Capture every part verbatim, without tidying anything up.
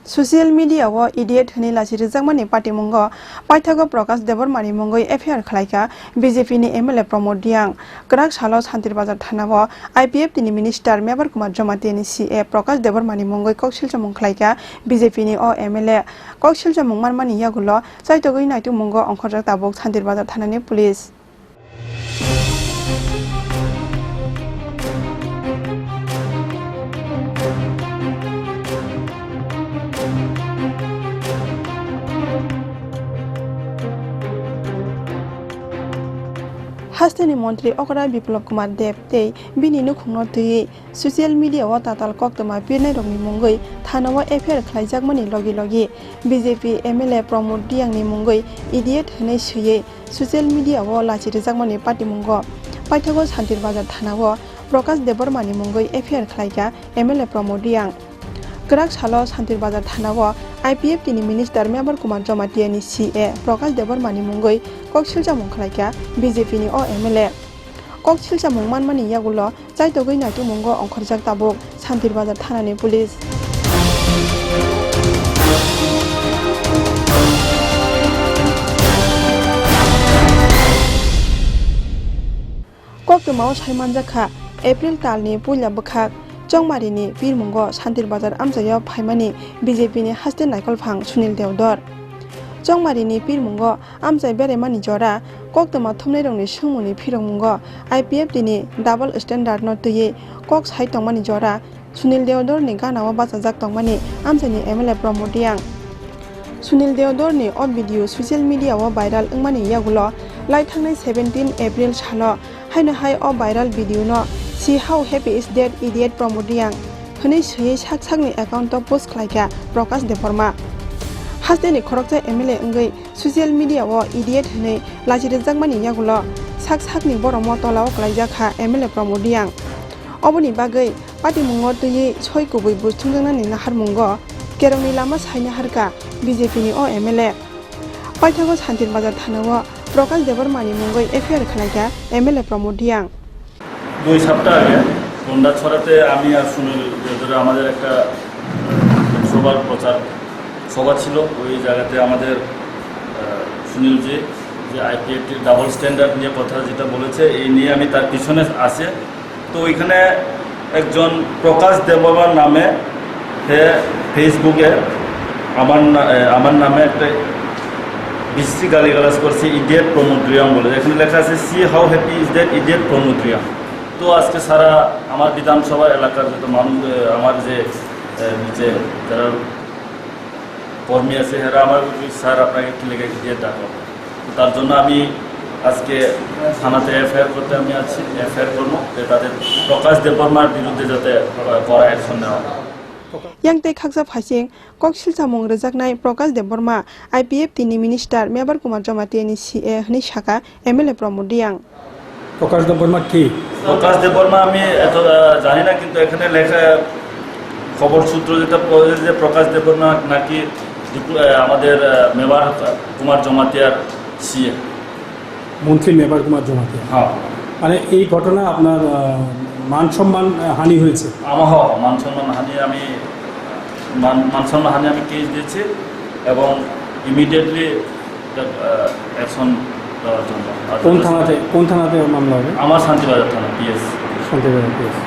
Social media o idiot hwnwi lachi rwjakmani patimungo paithago Prakash Debbarma ni mungwi F I R khlaikha B J P ni M L A Pramod Reang. Kwrak salo Santir Bazar thana o I P F T ni minister Mebar Kumar Jamatia ni C A Prakash Debbarma ni mungwi kok silchomung khlaikha B J P ni o M L A. Kok silchomung manmani yagulo chaitogwi naitukmungo ongkhorjak tabuk Santir Bazar thana ni police. Hasteni montri okra Biplab Kumar Deb tei bini nukhungno twiwi social media o tatal koktwma pirnairokni mungwi thana o F I R khlaijakmani logi logi B J P M L A Pramod Reang ni mungwi idiot hwnwi swiwi social media o lachi rwjakmani patimungo paithago Santir Bazar thana o Prakash Debbarma ni mungwi F I R khlaikha M L A Pramod Reang. Kwrak salo Santir Bazar thana o I P F T ni minister Mebar Kumar Jamatia ni C A Prakash Debbarma ni mungwi kok silchamung khlaikha B J P ni o M L A. Kok silchamung manmani yagulo chaitogwi naitukmungo ongkhorjak tabuk Santir Bazar thana ni police. Koktwmao sai manjak kha, April talni puila bwkhak Chongmarini pirmungo Santir Bazar amchaio phaimani B J P ni haste naikolphang Sunil Deodor. Chongmarini pirmungo amchai beraimani jora koktwma thumnairokni swngmungni phirokmungo I P F T ni double standard no twiwi kok sai tongmani jora Sunil Deodor ni gana o bachajak tongmani amchaini M L A Pramod Reang. Sunil Deodor ni o video social media o viral wngmani yagulo lai thangnai seventeen April salo haino hai o viral video no "See how happy is that idiot Pramod Reang" hwnwi swiwi sak sakni account o post khlaikha Prakash Debbarma. Hasteni khoroksa M L A wngwi social media o idiot hwnwi lachi rwjakmani yagulo sak sakni borokno tola o klaijak kha M L A Pramod Reang. Oboni bagwi patimungo twiwi soi kubui buj thumjaknani naharmungo kerongni lama sai naharkha B J P ni o M L A. Paithago Santir Bazar thana o Prakash Debbarma ni mungwi F I R khlaikha M L A Pramod Reang. দুই সপ্তাহ আগে গন্ডাছড়াতে আমি আর সুনীল দেওধরে আমাদের একটা সভার প্রচার সভা ছিল। ওই জায়গাতে আমাদের, আহ, সুনীল যে, যে আইপিএফটির ডাবল স্ট্যান্ডার্ড নিয়ে কথা যেটা বলেছে, এই নিয়ে আমি তার পিছনে আছে। তো ওইখানে একজন প্রকাশ দেববর্মা নামে সে ফেসবুকে আমার না-, এ, আমার নামে একটা বিশ্রী গালিগালাজ করছে, "Idiot Pramod Reang" বলে। এখানে লেখা আছে, "See how happy is that idiot Pramod Reang।" তো আজকে সারা আমার বিধানসভা এলাকার যত মানুষ, এ, আমার যে, এ, নিচে যারা কর্মী আছে, এরা আমার বলছে, "স্যার, আপনাকে কি লেগে দিয়ে ডাকলাম?" তো তার জন্য আমি আজকে থানাতে এফআইআর করতে আমি আছি, এফআইআর করবো যে তাদের প্রকাশ দেববর্মার বিরুদ্ধে যাতে, আহ, কড়া অ্যাকশন নেওয়া হয়। Yang tei khaksa phaising kok silchamung rwjaknai Prakash Debbarma I P F T ni minister Mebar Kumar Jamatia ni C A hwnwi sakha M L A Pramod Reang. প্রকাশ দেববর্মা কে? প্রকাশ দেববর্মা আমি এত, আহ, জানি না, কিন্তু এখানে লেখা, খবর সূত্র যেটা বলে যে প্রকাশ দেববর্মা নাকি ডিপু-, আহ, আমাদের, আহ, মেবার কুমার জমাতিয়ার সিএ। মন্ত্রী মেবার কুমার জমাতিয়া। হ্যাঁ। মানে এই ঘটনা আপনার, আহ, মান সম্মান, আহ, হানি হয়েছে? আমার, হ্যাঁ, মান সম্মান হানি, আমি মান, মান সম্মান হানি আমি কেস দিয়েছি এবং ইমিডিয়েটলি এটা, আহ, অ্যাকশন দেওয়ার জন্য। আর কোন থানাতে, কোন থানাতে মামলা হবে? আমার শান্তিবাজার থানা, PS. Santirbazar PS.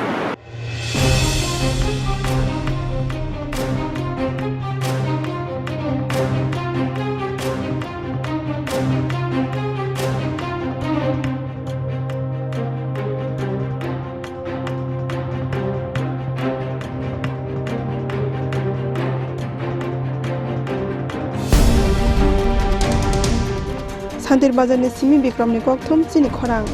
Santir Bazar ni simi Bikram ni kokthum chini khorang.